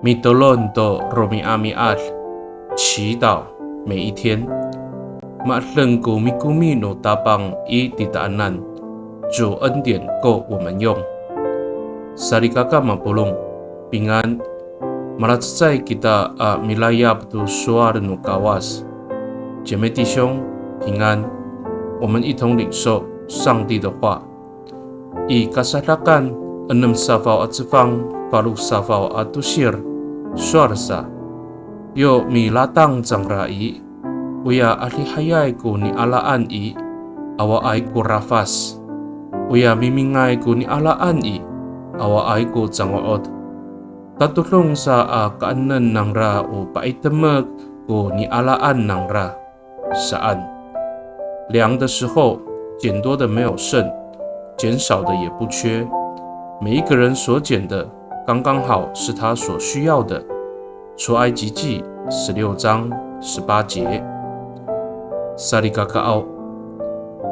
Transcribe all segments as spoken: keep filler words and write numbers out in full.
Mitolon to romi'ami'ad, 祈祷每一天。Ma'edeng ko mikomi no Tapang i titaanan, 主恩典够我们用。Salikaka mapolong, 平安。Malacecay kita a milayap to sowal no Kawas. 姐妹弟兄，平安。我们一同领受上帝的话。I Kasadakan enem safaw a cefang, falo safaw a tosir, sowal sa. Yo milatang cangra i, oya adihayay ko nialaan i, awaay ko rafas. Oya mimingay ko nialaan i, awaay ko cango'ot. Tatodong sa a kaenen nangra o paitemek ko nialaan nangra saan. 量的时候，捡多的没有剩，捡少的也不缺。每一个人所捡的，刚刚好是他所需要的。出埃及记十六章十八节。Salikakaaw,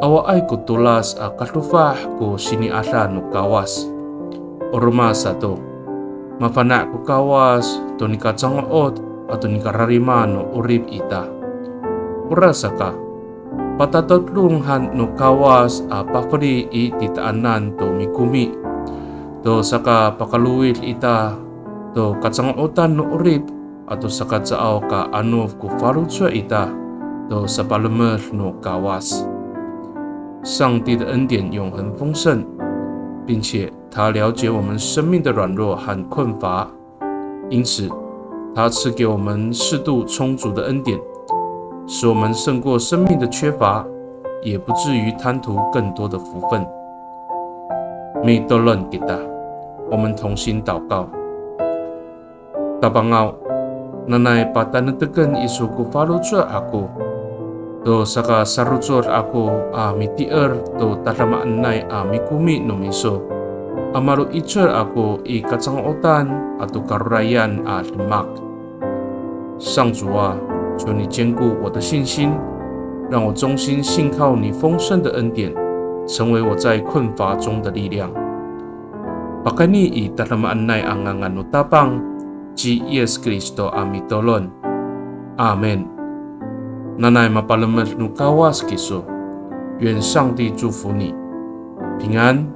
awaay ko tolas a kadofah ko sini'ada no Kawas. O roma sato, mafana' ko Kawas to nika cango'ot ato nika rarima no 'orip ita. Orasaka, patatodong han no Kawas a pafeli i titaanan to mikomi, to sakapakalowid ita to kacango'otan no 'orip ato saka caaw ka anof ko faloco' ita to sapalemed no Kawas. 上帝的恩典永恒丰盛，并且他了解我们生命的软弱和困乏，因此他赐给我们适度充足的恩典，使我们胜过生命的缺乏，也不至于贪图更多的福分。Mitolon kita, 我们同心祷告。 Tapangaw, nanay patanekteken iso ko faloco' ako to sakasarocod ako a mitier to tadamaanay a mikomi no miso a malo'icel ako i kacango'otan ato karorayan a demak. 上主啊，求你坚固我的信心，让我忠心信靠你丰盛的恩典，成为我在困乏中的力量。 Pakayni i tadamaanay a ngangan no Tapang ci Yis Kristo a mitolon. Amin. Nanay mapalemed no Kawas kiso. 愿上帝祝福你，平安。